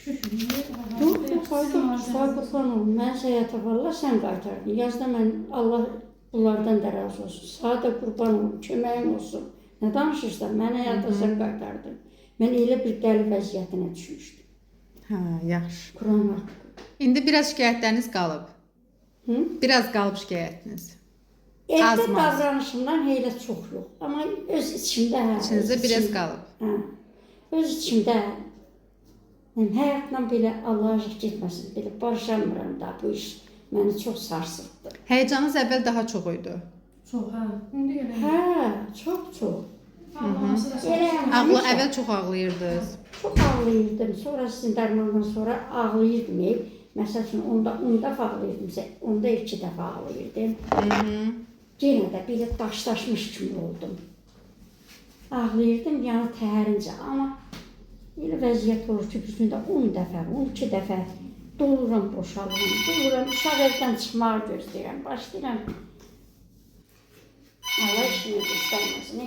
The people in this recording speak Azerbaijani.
Şükür. Yox, yox, ay doktor, sağ qurban olum. Mən həyata vallah sən qaytardın. Yazda mən Allah bunlardan da razı olsun. Sağ da qurban olum, köməyim olsun. Nə danışırsan? Mən həyata sən qaytardın. Mən elə bir dəli vəziyyətinə düşmüşdüm. Hə, yaxşı. Quran haqqı. İndi biraz şikayətləriniz qalıb. Hı? Biraz qalıb şikayətiniz. Evdə Az maz. davranışımdan elə çox yox. Amma öz içimdə hə. İçinizdə öz biraz içim- qalıb. Hə. Öz içimdə yəni həyatla belə Allah aşkına getməsin, belə barışamıram da bu iş məni çox sarsıtdı. Həyəcanınız əvvəl daha çox idi. Çox hə. İndi elə. Hə, çox çox. Ağlaması da Elə Ağla həmişə əvvəl çox ağlayırdınız. çox ağlayırdım. Sonra sizin dərmandan sonra ağlayırdım. Məsəl üçün onda 10 dəfə ağlayırdımsa, onda 2 dəfə ağlayırdım. Yenə də belə daşlaşmış kimi oldum. Ağlayırdım, yəni təhərincə, amma elə vəziyyət olur ki, bir gündə 10 dəfə, 12 dəfə doluram, boşalıram, doluram, uşaq evdən çıxmağı gözləyirəm, başlayıram. Allah işini göstərməsin.